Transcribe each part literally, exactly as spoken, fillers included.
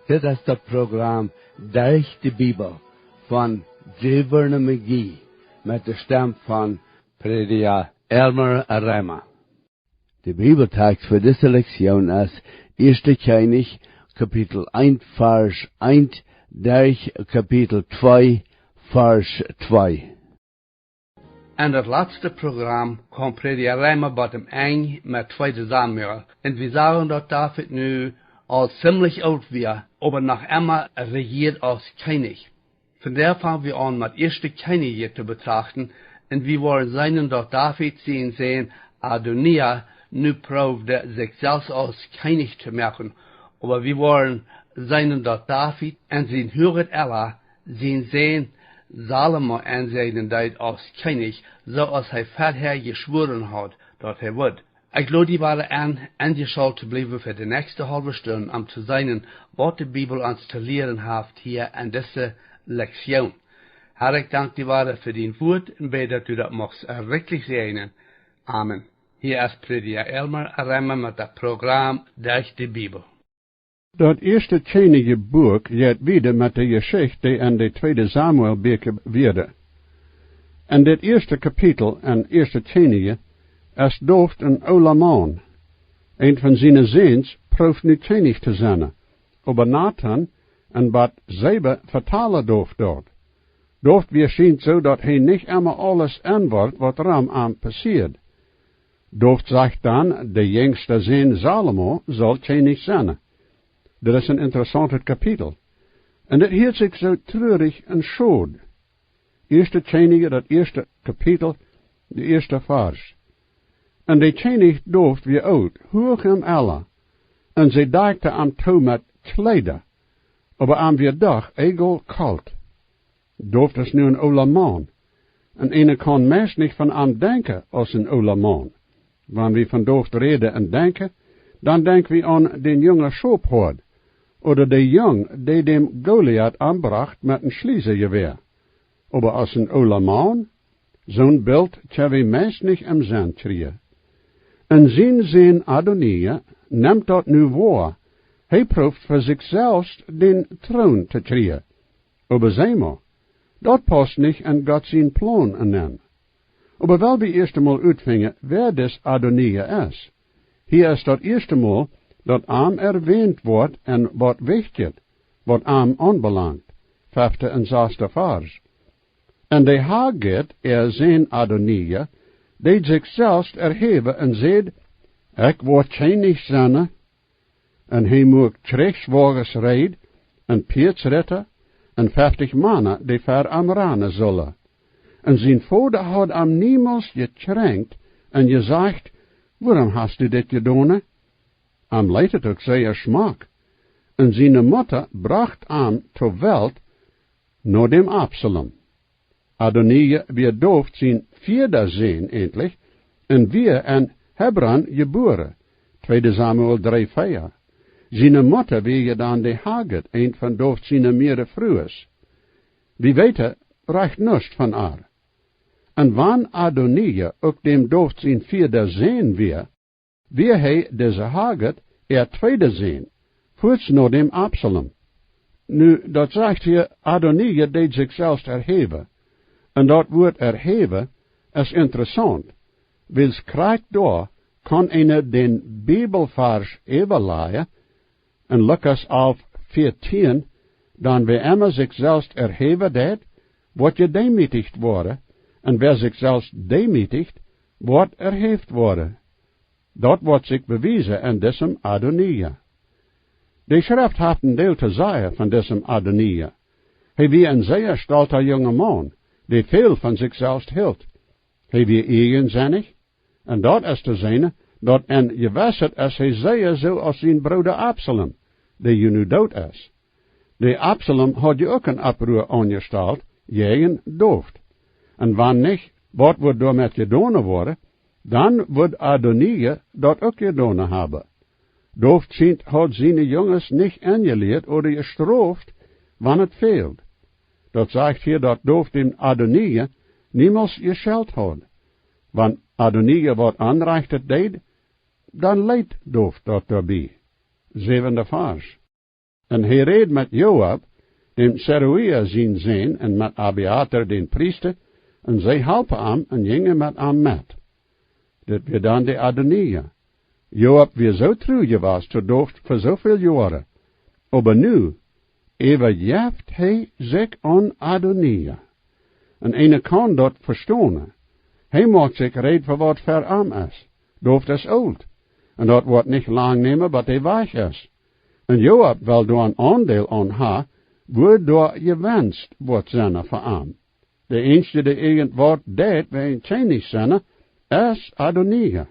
Dit es daut Program Derch de Bibel von J. Vernon McGee met de Stem von Prädja Elmer Reimer. De Bibeltext fa dise Lektion es ieeschte Kjennichs, Kapitel eent, Varsch eent, derch Kapitel twee, Varsch twee. En daut latste Program kjeem Prädja Reimer bie daut Enj met tweede Samuel. Un wie sagen, daut David nu aul ziemlich oolt wia, oba noch emma rejieed aus Kjennich. Vondoag fangen wie aun met ieeschte Kjennichs to betrachten, un wie woaren seenen, daut David sien Sän Adonija nu proowd, sikj selfst aus Kjennich to moaken. Oba wie woaren seenen, daut David en sien huaget Ella sien Sän Salomo ensäajnen deed aus Kjennich, soo aus hee väahäa jeschwoaren haud, daut hee wudd. Ekj lod die wada en, enjeschalt to bliewen fa de näakjste haulwe Stund, om to seenen, waut de Bibel ons to lieren haft hia en dise Lektion. Herr, ekj dank die wada fa dien Wuat un bäd, daut du daut muchst rikjlich säajnen. Amen. Hia es Prädja Elmer Reimer met daut Program Derch de Bibel. Daut ieeschte Kjennichs Buak jeit wieda met de Jeschicht, dee en de tweede Samuel Bieekja wia. En dit ieeschte Kapitel en ieeschte Kjennichs es David een oola Maun. Eent von siene Säns proowt nu Kjennich to sennen, oba Natan un Batseba vetalen David daut. David wia schient soo, daut hee nich emma aules enwoat, waut rom am passieed. David sajcht dan, de jinjsta Sän Salomo saul Kjennich sennen. Daut es een interessauntet Kapitel. Un daut hieet sikj soo trurich un schod. Ieeschte Kjennichs, daut ieeschte Kapitel, de ieeschte Varsch. Un de Kjennich David wia oolt, huach em Ella, un see dakjten am too met Kjleeda, oba am wia doch eegaul kolt. David es nu een oola Maun, un eena kaun meist nich von am denkjen aus een oola Maun. Wan wie von David räden un denkjen, dan denkj wie aun dän jungen Schophoad, ooda dän Jung, dee däm Goliat ombrocht met een Schliesejewoa. Oba aus een oola Maun, soon Bilt kjenn wie meist nich em Senn kjrieen. Un sien Sän Adonija nemt daut nu woa, hee proowt fa sikj selfst dän Troon to kjrieen. Oba see mol, daut pausst nich en Gott sien Plon nenn. Oba well wie ieescht emol utfinjen, wäa dis Adonija es. Hia es daut ieeschte Mol, daut am erwänt woat en waut wichtjet, waut am aunbelangt, fefte un sasste Varsch. Un de Hagit, äa Sän Adonija, deed sikj selfst erhäwen un säd: "Ekj woa Kjennich sennen." Un hee muak Kjrichswoages reed, un Pieedsritta, un feftich Mana, dee ver am ranen sullen. Un sien Voda haud am niemols jekjrenkjt un jesajcht: "Wuarom hast du dit jedonen?" Am leet et uk sea schmock. Un siene Mutta brocht am to Welt no däm Absalom. Adonija wia David sien vieeda Sän eejentlich, un wia en Hebron jebuaren, tweede Samuel dree vea. Siene Mutta wia je dan de Hagit, eent von David siene miere Frues. Wie weeten rajcht nuscht von ar. Un wan Adonija uk däm David sien vieeda Sän wia, wia hee dise Hagit äa tweeda Sän, fuaz no däm Absalom. Nu, daut sajcht hia, Adonija deed sikj selfst erhäwen. Un daut Wuat erhäwen es interessaunt, wiels krakjt doa kaun eena dän Bibelvarsch äwalajen, en Lukas alf vieetieen, dan wäa emma sikj selfst erhäwen deit, woat jedeemietjt woaren, un wäa sikj selfst deemietjt, woat erhäft woaren. Daut woat sikj bewiesen en disem Adonija. De Schreft haft een Deel to sajen von disem Adonija. Hee wia een sea stolta junga Maun, dee väl von sikj selfst hilt. Hee wia ieejensennich, un daut es to seenen, daut en jewess Wies es hee sea soo aus sien Brooda Absalom, dee je nu doot es. De Absalom haud je uk een Opprua aunjestalt jäajen David. Un wan nich waut wudd doamet jedonen woaren, dan wudd Adonija daut uk jedonen haben. David schient haud siene Junges nich enjelieet ooda jestroft, wan et fäld. Daut sajcht hia, daut David däm Adonija niemols jescheldt haud. Wan Adonija waut Onrajchtet deed, dan leet David daut doabie. Säwenda Varsch. Un hee räd met Joab, däm Zeruia sien Sän, un met Abiatar, dän Priesta, un see holpen am un jinjen met am met. Dit wia dan de Adonija. Joab wia soo tru jewast to David fa soo väl Joaren. Oba nu äwajeft hee sikj aun Adonija. Un eena kaun daut vestonen. Hee moakt sikj reed fa waut ver am es. David es oolt. Un daut woat nich lang nämen, bat hee wajch es. Un Joab well doa een Aundeel aun ha, wua doa jewenst woat sennen fa am. De eensje, dee irjentwaut deit wäajen Kjennich sennen, es Adonija.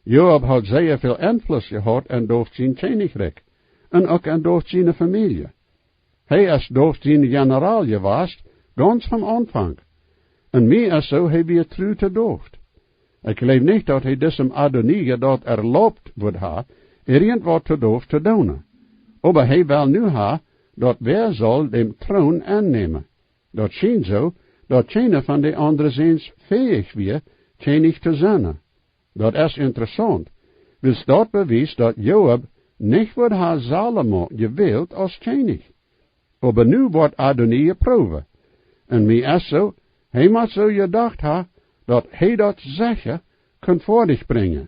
Joab haud sea väl Enfluss jehaut en David sien Kjennichrikj un uk en David siene Famielje. Hee es David sien Jeneraul jewast, gaunz vom Aunfank. Un mie es soo, hee wia tru to David. Ekj jleew nich, daut hee disem Adonija daut erlaubt wudd ha, irjentwaut to David to doonen. Oba hee well nu ha, daut wäa saul dän Troon ennämen. Daut schient soo, daut kjeena von de aundre Säns fäich wia, Kjennich to sennen. Daut es interessaunt, wiels daut bewiest, daut Joab nich wudd ha Salomo jewält aus Kjennich. Oba nu woat Adonija proowen. Un mie es soo, hee mott soo jedocht ha, daut hee daut secha kunn foadich brinjen.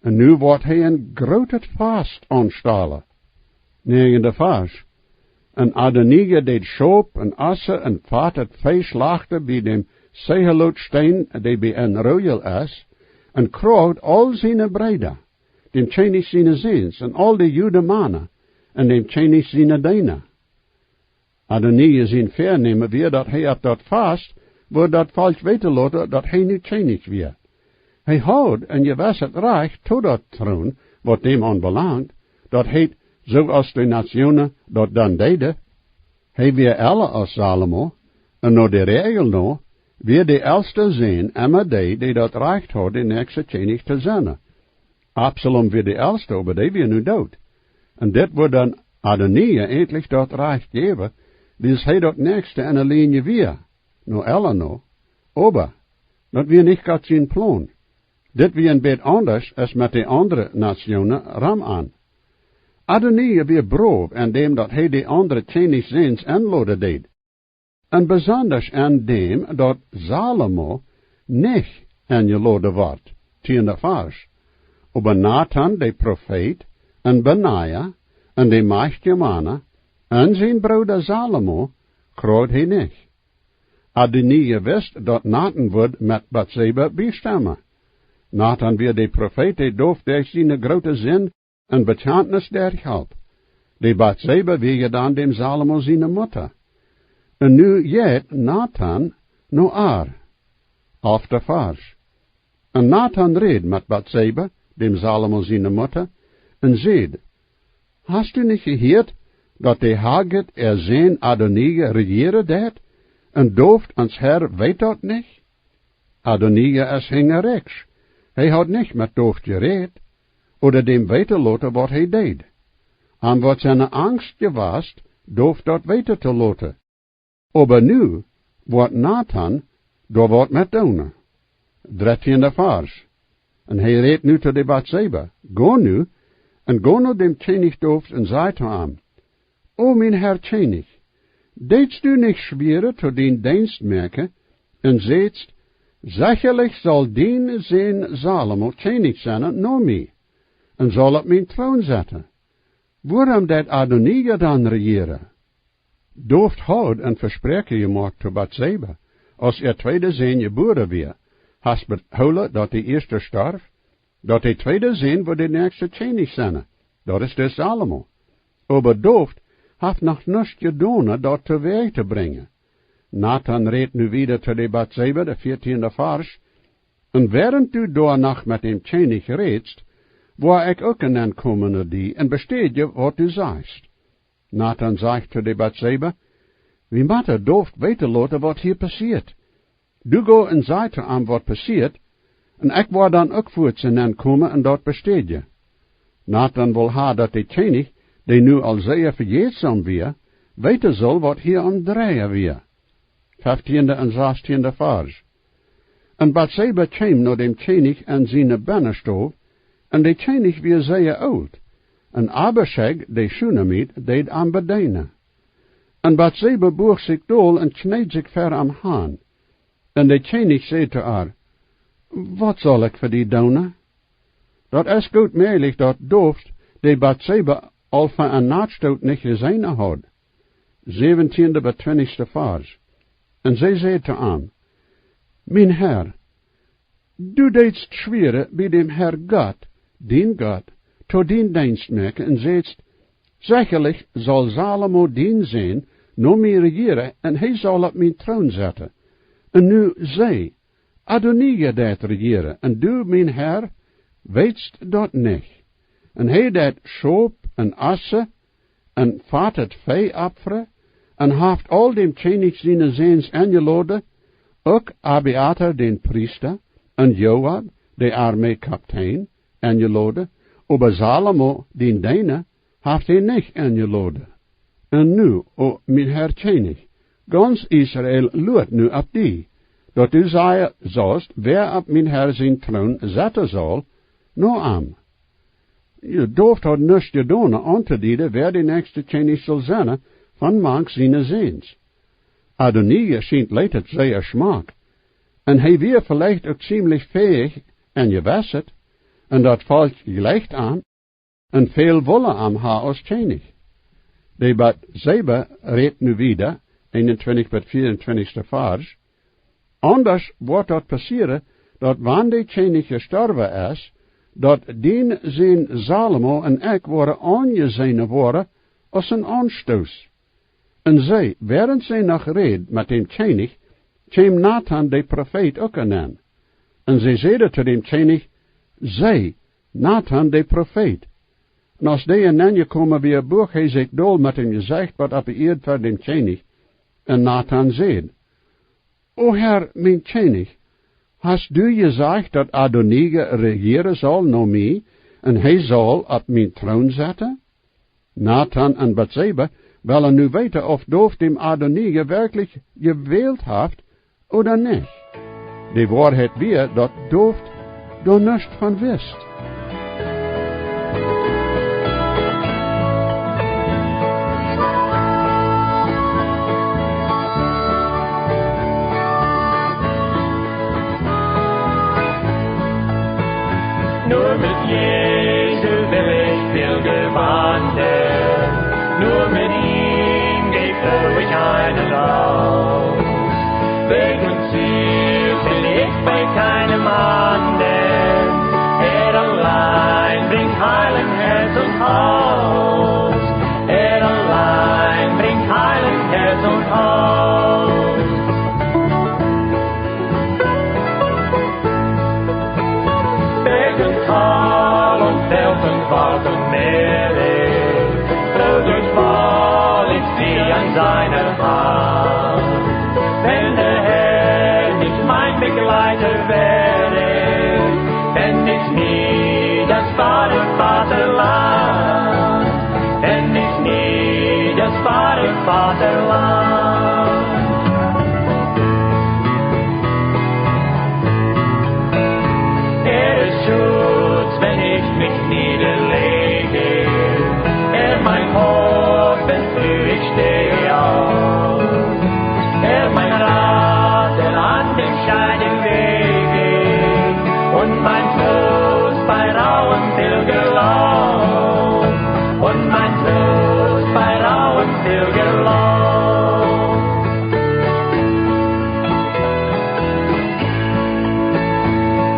Un nu woat hee een grootet Fast aunstalen. Näajenda Varsch. Un Adonija deed Schop un Ossen un Fat un Vee schlachten bie däm Zehelot-Steen, dee bie En-Rogel es, un kjrieech aul siene Breeda, däm Kjennich siene Säns un aul de Judamana un däm Kjennich siene Deena. Adonija sien Väanämen wia, daut hee opp daut Fast wudd daut Volkj weeten loten, daut hee nu Kjennich wia. Hee haud een jewesset Rajcht to daut Troon, waut däm aunbelangt, daut heet, soo aus de Natsjoonen daut dan deeden. Hee wia ella aus Salomo, un no de Räajel no wia de elsta Sän emma dee, dee daut Rajcht haud, de näakjsta Kjennich to sennen. Absalom wia de elsta, oba dee wia nu doot. Un dit wudd dan Adonija entlich daut Rajcht jäwen, wiels hee daut näakjsta enne Lienje wia, no ella no. Oba daut wia nich Gott sien Plon. Dit wia een bät aundasch aus met de aundre Natsjoonen rom am. Adonija wia brow en däm, daut hee de aundre Kjennichsäns enloden deed. Un besondasch en däm, daut Salomo nich enjeloden wort, tienda Varsch. Oba Natan, de Profeet, un Benaja, un de majchtje Mana, un sien Brooda Salomo, kjrieech hee nich. Adonija wist, daut Natan wudd met Batseba biestemmen. Natan wia de Profeet, dee David derch siene groote Sind un Bekjantnis derchholp. De Batseba wia je dan däm Salomo siene Mutta. Un nu jeit Natan no ar, auf de Varsch. Un Natan räd met Batseba, däm Salomo siene Mutta, un säd: Hast du nich jehieet, daut de Hagit äa Sän Adonija rejieren deit, un David, ons Herr, weet daut nich? Adonija es hinjarekjs. Hee haud nich met David jerät, ooda däm weeten loten, waut hee deed. Am woat siene Angst jewast, David daut weeten to loten. Oba nu woat Natan doa waut met doonen. Dartienda Varsch. Un hee rät nu to de Batseba: Go nu, un go no däm Kjennich David un saj to am: O mien Herr Kjennich, deetst du nich schwieren to dien Deenst moaken, un sädst: Sechalich saul dien Sän Salomo Kjennich sennen no mie, un saul opp mien Troon setten? Wuarom deit Adonija dan rejieren? David haud een Vespräakjen jemoakt to Batseba, aus äa tweeda Sän jebuaren wia. Hast behoolen, daut de ieeschta storf, daut de tweeda Sän wudd de näakjsta Kjennich sennen, daut es de Salomo. Oba David haft noch nuscht jedonen, daut towäaj to brinjen. Natan rät nu wieda to de Batseba, de vieetienda Varsch: Un wäarent du doa noch met däm Kjennich rätst, woa ekj uk nenkomen no die un bestädjen, waut du sajchst. Natan sajcht to de Batseba: Wie motten David weeten loten, waut hia passieet. Du go un saj to am, waut passieet, un ekj woa dan uk fuaz nenkomen un daut bestädjen. Natan wull ha, daut de Kjennich, dee nu aul sea vejätsom wia, weeten sull, waut hia aum dreien wia. Feftienda un sasttienda Varsch. Un Batseba kjeem no däm Kjennich en siene Bennenstow, Un de Kjennich wia sea oolt, un Abischag, de Schunamit, deed am bedeenen. Un Batseba buach sikj dol un kjneed sikj ver am han. Un de Kjennich säd to ar: "Waut saul ekj fa die doonen?" Daut es goot mäajlich, daut David de Batseba aul fa een Nachtstoot nich jeseenen haud. Säwentieende bat twintichste Varsch. Un see säd to am: "Mien Herr, du deetst schwäa bie däm Herr Gott, dien Gott, to dien Deenst moaken un sädst: Sechalich saul Salomo, dien Sän, no mie rejieren un hee saul opp mienen Troon setten. Un nu see, Adonija deit rejieren, un du, mien Herr, weetst daut nich. Un hee deit Schop un Ossen un foatet Vee opfren, un haft aul däm Kjennich siene Säns enjeloden, uk Abiatar dän Priesta, un Joab, de Armeekaptein, enjeloden, oba Salomo, dien Deena, haft hee nich enjeloden. Un nu, o mien Herr Kjennich, gaunz Israel luat nu opp die, daut du sajen saust, wäa opp mien Herr sienen Troon setten saul, no am." Jo, David haud nuscht jedonen auntodeeden, wäa de näakjste Kjennich saul sennen von mank siene Säns. Adonija schient leet et sea schmock, un hee wia veleicht uk ziemlich fäich un jewesset, un daut Volkj jleicht am, un väl wullen am haben aus Kjennich. De Batseba rät nu wieda, eenuntwintich bat vieauntwintichste Varsch. Aundasch woat daut passieren, daut wan de Kjennich jestorwen es, daut dien Sän Salomo un ekj woaren aunjeseenen woaren aus een Aunstoot. Un see, wäarent see noch räd met däm Kjennich, kjeem Natan de Profeet uk aun. Un see säden to däm Kjennich: "See, Natan de Profeet." Un aus dee aunjekomen wia, buach hee sikj dol met däm Jesecht bat opp de Ieed ver däm Kjennich. Un Natan säd: "O Herr, mien Kjennich, hast du jesajcht, daut Adonija rejieren saul no mie, un hee saul opp mienen Troon setten?" Natan un Batseba wellen nu weeten, auf David däm Adonija werkjlich jewält haft ooda nich. De Woarheit wia, daut David doa nuscht von wist. Nur mit Jesus bin ich viel gewandelt, nur mit ihm geht für mich eine Lauf. Weg und Ziel bin ich bei keinem anderen, er allein bringt Heil in Herz und Haus, er allein bringt Heil in Herz und Haus. Berg und Tal und Feld und Wald und Meere, so durchwall ich sie an seiner Hand. Wenn der Herr nicht mein Begleiter wäre, wenn ich nie das wahre Vaterland, wenn ich nie das wahre Vaterland. Er ist Schutz, wenn ich mich niederlege. Er mein Hort, wenn früh ich stehe auf. Er mein Rat, der an dem Scheidewege. Und mein Trost bei rauem Pilgerlauf. Und mein Trost bei rauem Pilgerlauf.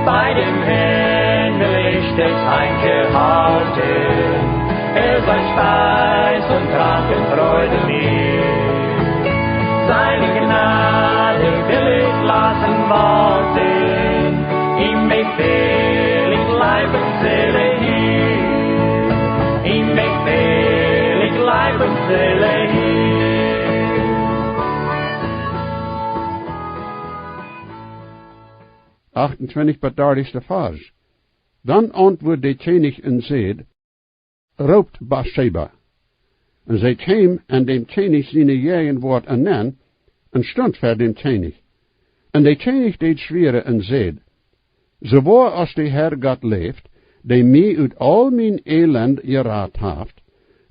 Bei dem Herrn will ich stets Einkehr halten. Er sei Speis und Trank und Freude mir. Seine Gnade will ich lassen walten. Ihm befehl ich Leib und Seele hin. Ihm befehl ich Leib und Seele hin. Achtentwintich bat dartichste Varsch. Dan auntwuad de Kjennich un säd: "Roopt Batseba." Un see kjeem en däm Kjennich siene Jäajenwuat nenn un stunt ver däm Kjennich. Un de Kjennich deed schwieren un säd: "Soo woa aus de Herr Gott läft, dee mie ut aul mien Elend jerat haft,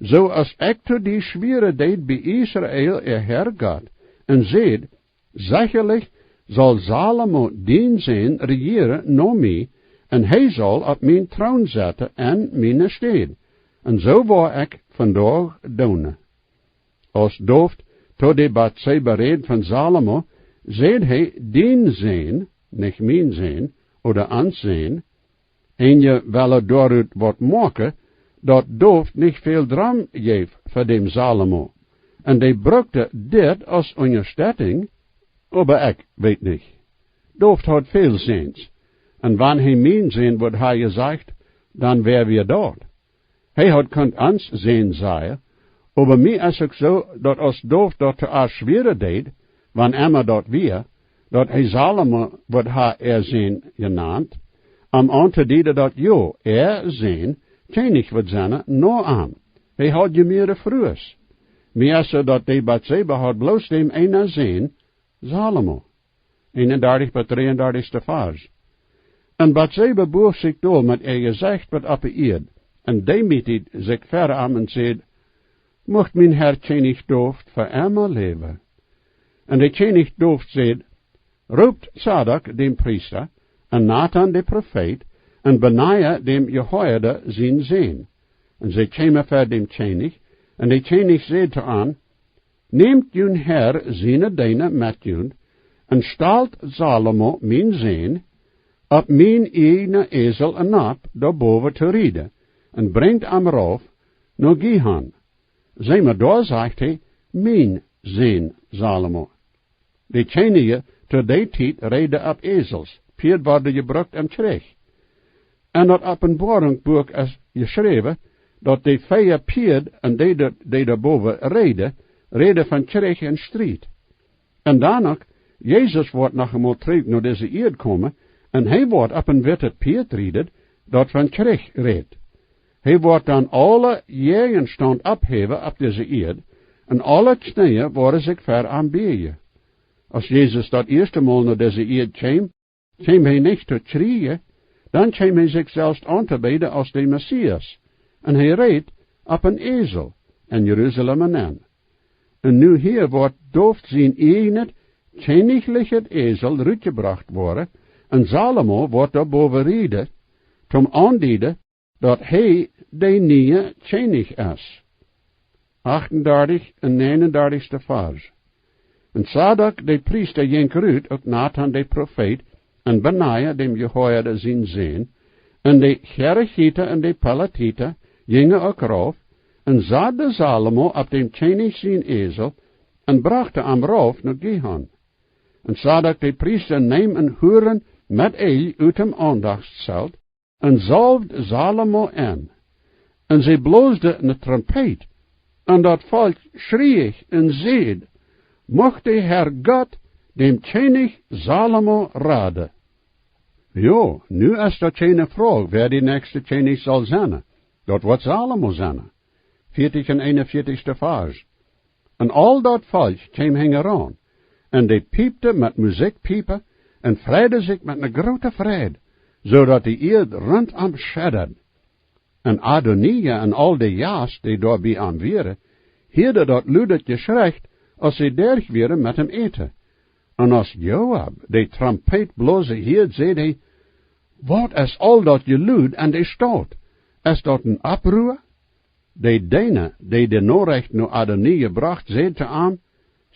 soo aus ekj to die schwieren deed bie Israel äa Herr Gott, un säd: Sechalich saul Salomo dien Sän rejieren no mie, un hee saul opp mien Troon setten en miene Städ. Un soo woa ekj vondoag doonen. Aus David to de Batseba räd von Salomo, säd hee: Dien Sän, nich mien Sän, ooda ons Sän. Eenje wellen doarut waut moaken, daut David nich väl Drom jeef fa däm Salomo, un dee brukten dit aus Unjastettinj. Oba ekj weet nich. David haud väl Säns, un wan hee mien Sän wudd ha jesajcht, dan wia wie daut. Hee haud kunt ons Sän sajen, oba mie es uk soo, daut aus David daut to ar schwieren deed, wan emma daut wia, daut hee Salomo wudd ha äa Sän jenant, om aun to dieden, daut jo äa Sän Kjennich wudd sennen no am. Hee haud je mierere Frues. Mie es soo, daut de Batseba haud bloos däm eenen Sän, Salomo. Eenendartich bat dreeundartichste Varsch. Un Batseba buach sikj dol met äa Jesecht bat opp de Ieed, un deemootid sikj ver am un säd: Mucht mien Herr Kjennich David fa emma läwen. Un de Kjennich David säd: Roopt Zadok däm Priesta, un Natan de Profeet, un Benaja däm Jojada sien Sän. Un see kjeemen ver däm Kjennich, un de Kjennich säd to an: Nämt jun Herr siene Deena met junt, un stalt Salomo, mien Sän, opp mien ieejnen Esel enop doa bowen to rieden, un brinjt am rauf no Gihon. See mie doa, sajcht hee, mien Sän Salomo. De Kjennichs to dee Tiet räden opp Esels. Pieed worden jebrukt em Kjrich. En daut Openboarunk Buak es jeschräwen, daut de vea Pieed un dee, dee doa bowen räden, räden von Kjrich un Striet. Un dan uk, Jesus woat noch eemol trigj no dise Ieed komen, un hee woat opp een wittet Pieed rieden, daut von Kjrich rät. Hee woat dan aule Jäajenstaunt opphäwen opp dise Ieed, un aule Kjnees woaren sikj ver am bieejen. Aus Jesus daut ieeschte Mol no dise Ieed kjeem, kjeem hee nich to kjrieen, dan kjeem hee sikj selfst auntobeeden aus de Messias, un hee reed opp een Esel en Jerusalem enenn. Un nu hia woat David sien ieejnet kjennichlichet Esel rutjebrocht woaren, un Salomo woat doa bowen rieden, toom aundieden, daut hee de niee Kjennich es. Achtendartich un näajenundartichste Varsch. Un Zadok de Priesta jinkj rut, uk Natan de Profeet, un Benaja däm Jojada sien Sän, un de Cherechita un de Peletita jinjen uk rauf, un saden Salomo opp däm Kjennich sien Esel, un brochten am rauf no Gihon. Un Zadok de Priesta neem een Huren met Eelj ut däm Aundachtszelt, un saulwd Salomo en. Un see bloosden ne Trompeet, un daut Volkj schrieech un säd: Mucht de Herr Gott däm Kjennich Salomo raden. Jo, nu es daut kjeene Froag, wäa de näakjste Kjennich saul sennen. Daut woat Salomo sennen. Vieetich un eenunvieetichste Varsch. Un aul daut Volkj kjeem hinjaraun, un dee piepten met Musikjpiepen, un freiden sikj met ne groote Freid, soo daut de Ieed runtom schedad. Un Adonija un aul de Jast, dee doa bie am wieren, hieeden daut ludet Jeschrech, aus see derch wieren met däm Äten. Un aus Joab de Trompeetblosen hieed, säd hee: Waut es aul daut Jelud en de Staut? Es daut een Opprua? De Deena, dee de Norecht no Adonija brocht, säd to am,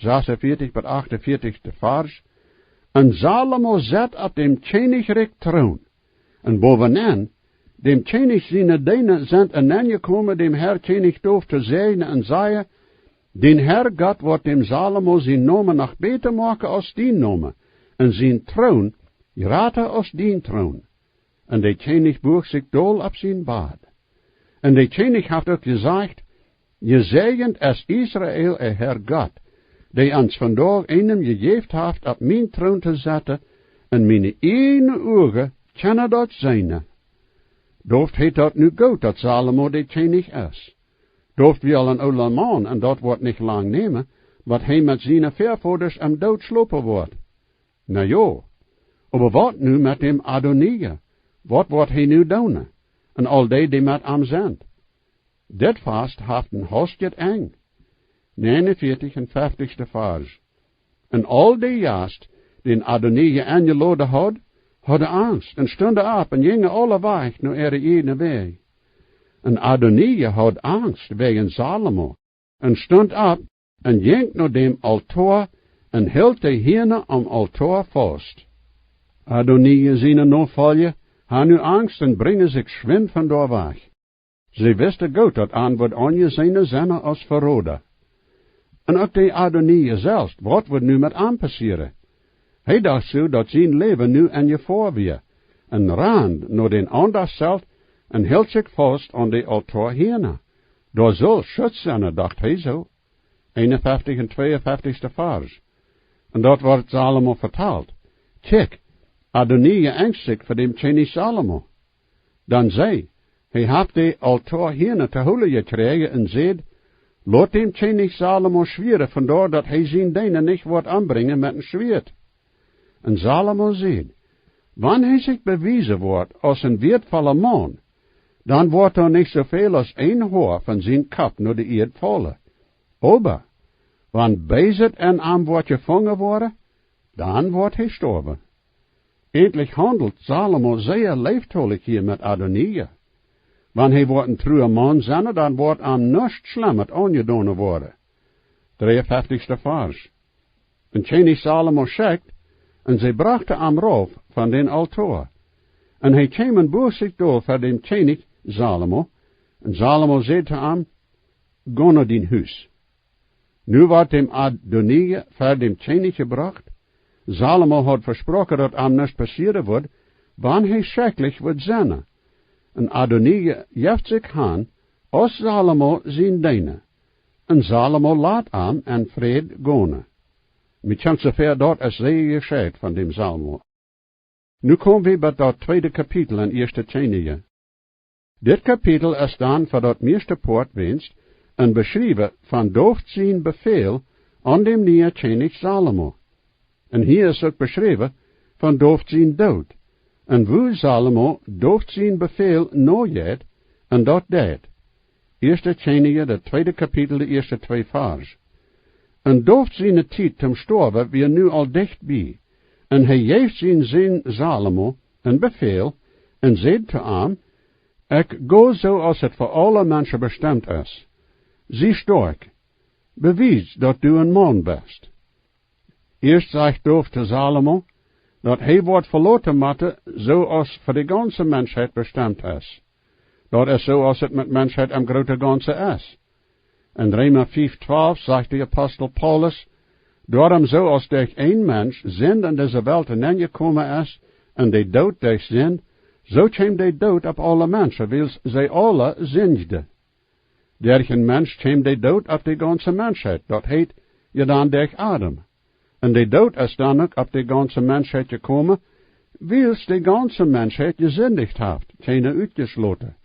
sasunvieetich bat achtunvieetichste Varsch: Un Salomo sett opp däm kjennichrikjen Troon. Un bowenenn, däm Kjennich siene Deena sent enenn jekomen, däm Herr Kjennich David to säajnen, un säden: Dien Herr Gott woat däm Salomo sien Nomen noch bäta moaken aus dien Nomen, un sien Troon jrata aus dien Troon. Un de Kjennich buach sikj dol opp sien Bad. Un de Kjennich haft uk jesajcht: Jesäajent es Israel äa Herr Gott, dee ons vondoag eenen jejäft haft, opp mien Troon to setten, un miene ieejne Uagen kjennen daut seenen. David haud daut nu goot, daut Salomo de Kjennich es. David wia aul een oola Maun, un daut woat nich lang nämen, bat hee met siene Väavodasch em Doot schlopen woat. Na jo, oba waut nu met däm Adonija? Waut woat hee nu doonen? un aul dee, dee met am sent. Dit Fast haft een haustjet Enj. Näajenunvieetich un feftichste Varsch. Un aul dee Jast, dän Adonija enjeloden haud, hauden Angst un stunden opp un jinjen aule wajch no äare ieejne Wäaj. Un Adonija haud Angst wäajen Salomo un stunt opp un jinkj no däm Altoa un hilt de Hiena aum Altoa faust. Adonija siene Nofolja hauden nu Angst un brinjen sikj schwind von doa wajch. See wisten goot, daut an wudd aunjeseenen sennen aus Veroda. Un uk de Adonija selfst, waut wudd nu met am passieren? Hee docht soo, daut sien Läwen nu en Jefoa wia, un rand no dän aundren Zelt un hilt sikj faust aun de Altoa Hiena. Doa sull Schutz sennen, docht hee soo. Eenunfeftich un tweeunfeftichste Varsch. Un daut wort Salomo vetalt. Kjikj, Adonija enjst sikj fa däm Kjennich Salomo. Dan säd hee, hee haft de Altoa Hiena to hoolen jekjräajen un säd: Lot däm Kjennich Salomo schwieeren vondoag, daut hee sien Deena nich woat ombrinjen met een Schwieet. Un Salomo säd: Wan hee sikj bewiesen woat aus een wieetvolla Maun, dan woat doa nich soo väl aus een Hoa von sien Kopp no de Ieed faulen. Oba wan Beeset en am woat jefungen woaren, dan woat hee stoawen. Ejentlich haundelt Salomo sea leeftolich hia met Adonija. Wan hee woat een trua Maun sennen, dan woat am nuscht Schlemmet aunjedonen woaren. Dreeunfeftichste Varsch. Un Kjennich Salomo schekjt, un see brochten am rauf von dän Altoa. Un hee kjeem un buag sikj dol ver däm Kjennich Salomo, un Salomo säd to am: Go no dien Hus. Nu wort däm Adonija ver däm Kjennich jebrocht. Salomo haud vesproaken, daut am nuscht passieren wudd, wan hee schekjlich wudd sennen. Un Adonija jeft sikj han aus Salomo sien Deena. Un Salomo lat am en Fräd gonen. Mie kjemt soo väa, daut es sea jescheit von däm Salomo. Nu kom wie bie daut tweede Kapitel en Ieeschte Kjennich. Dit Kapitel es dan fa daut mieeschte Poat wens een Beschriewen von David sien Befäl aun däm nieen Kjennich Salomo. Un hia es uk beschräwen von David sien Doot, un woo Salomo David sien Befäl nojeit un daut deit. Ieeschte Kjennich, daut tweede Kapitel, de ieeschte twee Varsch. Un David siene Tiet toom stoawen wia nu aul dicht bie, un hee jeef sienen Sän Salomo een Befäl un säd to am: Ekj go soo aus et fa aule Menschen bestemt es. Sie stoakj, bewies, daut du een Maun best. Ieescht sajcht David to Salomo, daut hee woat veloten motten, soo aus fa de gaunze Menschheit bestemt es. Daut es soo aus et met Menschheit em grooten Gaunzen es. En Reema fief twalf sajcht de Apostel Paulus: Doarom, soo aus derch een Mensch Sind en dise Welt nenjekomen es, un de Doot derch Sind, soo kjeem de Doot opp aule Menschen, wiels see aule sindjen. Derch een Mensch kjeem de Doot opp de gaunze Menschheit, daut heet, je dan derch Adam. Un de Doot es dan uk opp de gaunze Menschheit jekomen, wiels de gaunze Menschheit jesindicht haft, kjeena utjeschloten.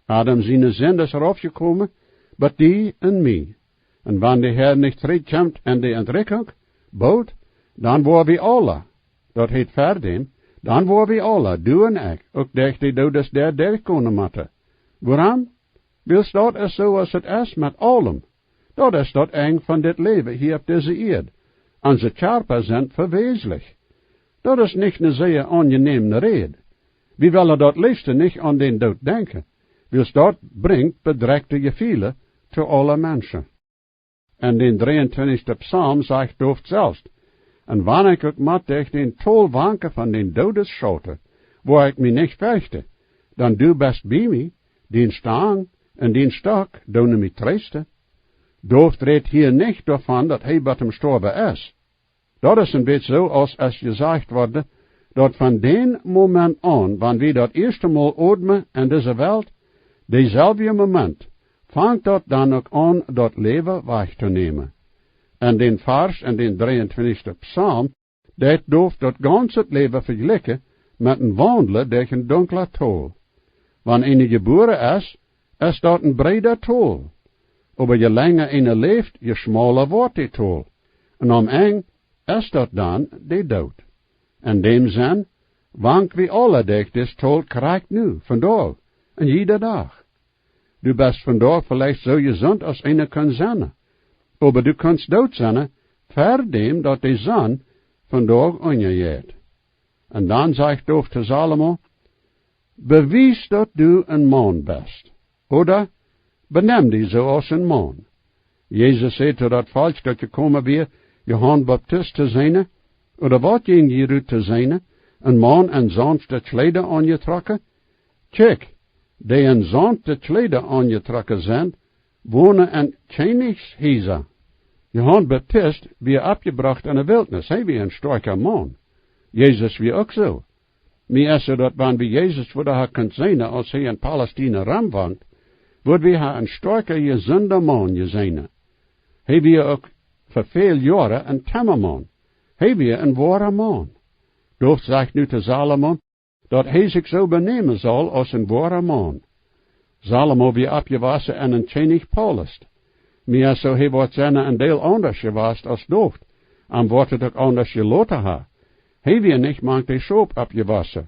Adam siene Sind es raufjekomen, bat die un mie. Un wan de Herr nich trigjkjemt en de Entrikjunk, boolt, dan woa wie aule, daut heet ver däm, dan woa wie aule, du un ekj, uk derch de Doodesdäa derchgonen motten. Wuarom? Wiels daut es soo aus et es met aulem. Daut es daut Enj von dit Läwen hia opp dise Ieed. Onse Kjarpa sent vewäslich. Daut es nich ne sea aunjenäme Räd. Wie wellen daut leefste nich aun dän Doot denkjen, wiels daut brinjt bedrekjte Jefeelen to aule Menschen. En dän dreeuntwintichsten Psalm sajcht David selfst: Un wan ekj uk mott derch dän Tol wankjen von dän Doodesschauten, woa ekj mie nich ferchten, dan du best bie mie, dien Stang un dien Stock doonen mie treesten. David rät hia nich doavon, daut hee bat toom stoawen es. Daut es een bät soo, aus es jesajcht worden, daut von dän Moment aun, wan wie daut ieeschte Mol odmen en dise Welt, deeselwje Moment, fangt daut dan uk aun, daut Läwen wajchtonämen. En dän Varsch en dän dreeuntwintichsten Psalm deit David daut gaunze Läwen vejlikjen met een Waundlen derch een dunklet Tol. Wan eena jebuaren es, es daut een breedet Tol. Oba je lenja eena läft, je schmauler woat dit Tol. Un aum Enj es daut dan de Doot. En däm Senn wank wie aule derch dit Tol krakjt nu, vondoag, Un jieda Dach. Du best vondoag veleicht soo jesunt aus eena kaun sennen. Oba du kaust doot sennen, ver däm daut de Sonn vondoag unjajeit. Un dan sajcht David to Salomo: Bewies daut du een Maun best. Ooda: Benemm die soo aus een Maun. Jesus säd to daut Volkj daut jekomen wia, Johanes Baptist to seenen, ooda waut jinkj jie rut to seenen, een Maun en saunfte Kjleeda aunjetrocken? Kjikj, dee en saunfte Kjleeda aunjetrocken sent, wonen en Kjennichshiesa. Johanes Baptist wia oppjebrocht enne Wiltnis, hee wia een stoakja Maun. Jesus wia uk soo. Mie es soo daut wan wie Jesus wudden ha kunt seenen aus hee en Palästina romwond, wudd wie ha een stoakja, jesunda Maun jeseenen. Hee wia uk fa väl Joaren een Temamaun. Hee wia een woara Maun. David sajcht nu to Salomo, daut hee sikj soo benämen saul aus een woara Maun. Salomo wia oppjewossen en een Kjennichspalaust. Mie es soo, hee woat sennen een Deel aundasch jewast aus David. Am woat et uk aundasch jeloten ha. Hee wia nich mank de Schop oppjewossen.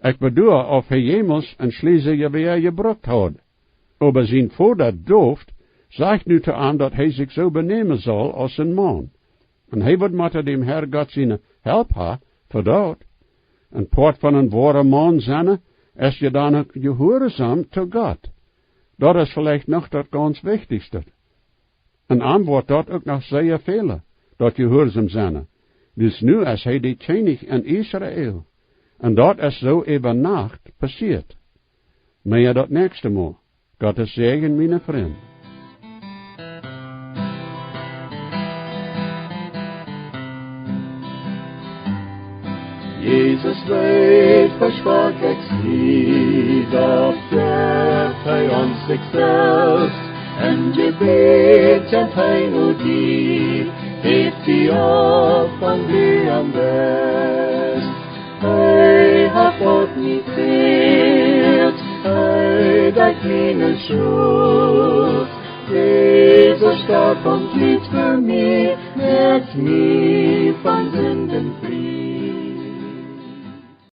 Ekj bedua, auf hee jemols een Schliesa jewäa jebrukt haud. Oba sien Voda David sajcht nu to am, daut hee sikj soo benämen saul aus een Maun. Un hee woat motten däm Herr Gott siene Help ha fa daut. Een Poat von een woara Maun sennen es je dan uk jehuarsom to Gott. Daut es veleicht noch daut gaunz wichtichste. Un am woat daut uk noch sea fälen, daut jehuarsom sennen. Wiels nu es hee de Kjennich en Israel. Un daut es soo äwa Nacht passieet. Mea daut näakjste Mol. Gottes Säajen, miene Frind. Jesus leet veschrakjlich, daut jeft hee ons sikj selfst. En Jebäd kjemt hee no die, heft die opp, wan du am best. Hee haft Gott nich fält, hee deit miene Schult. Jesus storf un litt fa mie, moakt mie von